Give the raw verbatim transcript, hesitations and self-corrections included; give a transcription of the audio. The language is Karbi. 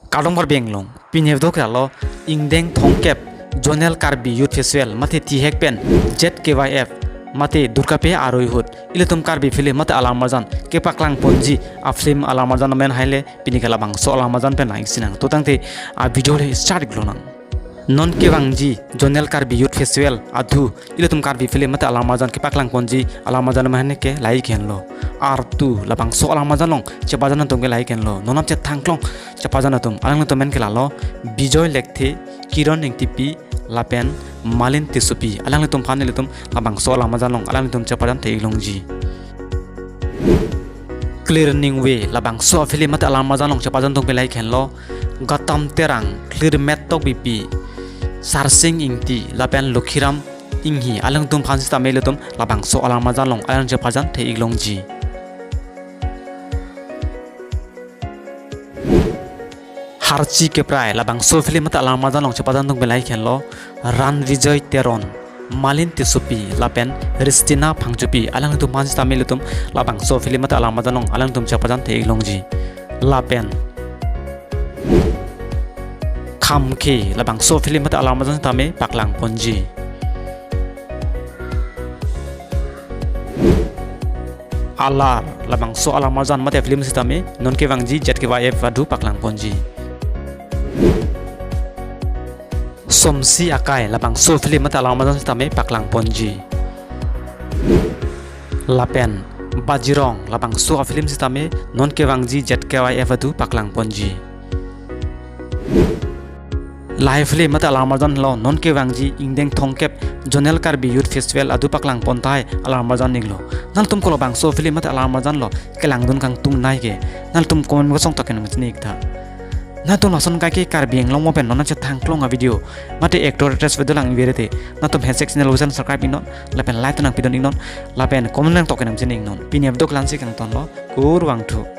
Kardom Karbi Anglong, pini video ke lalo ingdeng thomkep Zonal Karbi Youth Festival mate thihek pen Z K Y F mate Durga Puja aroi ahut ilitum Karbi film mate alam arjan kepaklang ponji a-film alam arjan amen haile pini ke labangso alam arjan pen lang isi nangtotangte a-video le start ik lonang. Non kevangji Zonal Karbi Youth Festival adhu ilitum Karbi film mate alam arjan kepaklang ponji alam arjan amen ke lahai henlo. Artu labangso alam arjan along chepajan atum ke lahai henlo. Non nangchethan klong chepajan atum, alanglitum amen ke lalo Bijoy Lekthe, Kiron Engtipi lapen Malin Tissopi. Alanglitum aphan ilitum labangso alam arjan along alanglitum chepajan the-ik longji. Clear Ningve labangso a-film mate alam arjan along chepajan atum ke lahai henlo Gautam Terang, Clear Met Tokbipi, Sarsing Ingti lapen Lokhiram Inghi, alanglitum aphan sitame ilitum labangso alam arjan along alang chepajan the-ik longji. Harchi Keprai labangso film mate alam arjan along chepajan atum ke lahai henlo Ran Vijoy Teron, Malin Tissopi lapen Ristina Phangchopi, alanglitum aphan sitame ilitum labangso film mate alam arjan along alanglitum chepajan the-ik longji. Lapen Khamkhe labangso film mate alam arjan sitame paklang ponji. Alar labangso alam arjan mate film sitame non kevangji Z K Y F adhu paklang ponji. Somsi Akai labangso film mate alam arjan sitame paklang ponji. Lapen Bajirong labangso a-film sitame non kevangji Z K Y F adhu paklang ponji. Lahai film mate alam arjan lo non kevangji ingdeng thomkep Zonal Karbi Youth Festival adhu paklang pon tahai alam arjan iklo. Nangtum ko labangso film mate alam arjan along kelangdun kangtung nai ke nangtum comment box along tok kenang chini ik tha. Nangtum lason kaike Karbi Anglong mo pen non nangchethan klong a-video mate actor actress video lang vere te nangtum hashtag channel usen subscribe iknon lapen like nangpidun iknon lapen comment nangtok kenang chini iknon. Pini a-video ke la-ansi kangtonlo, kurvangthu.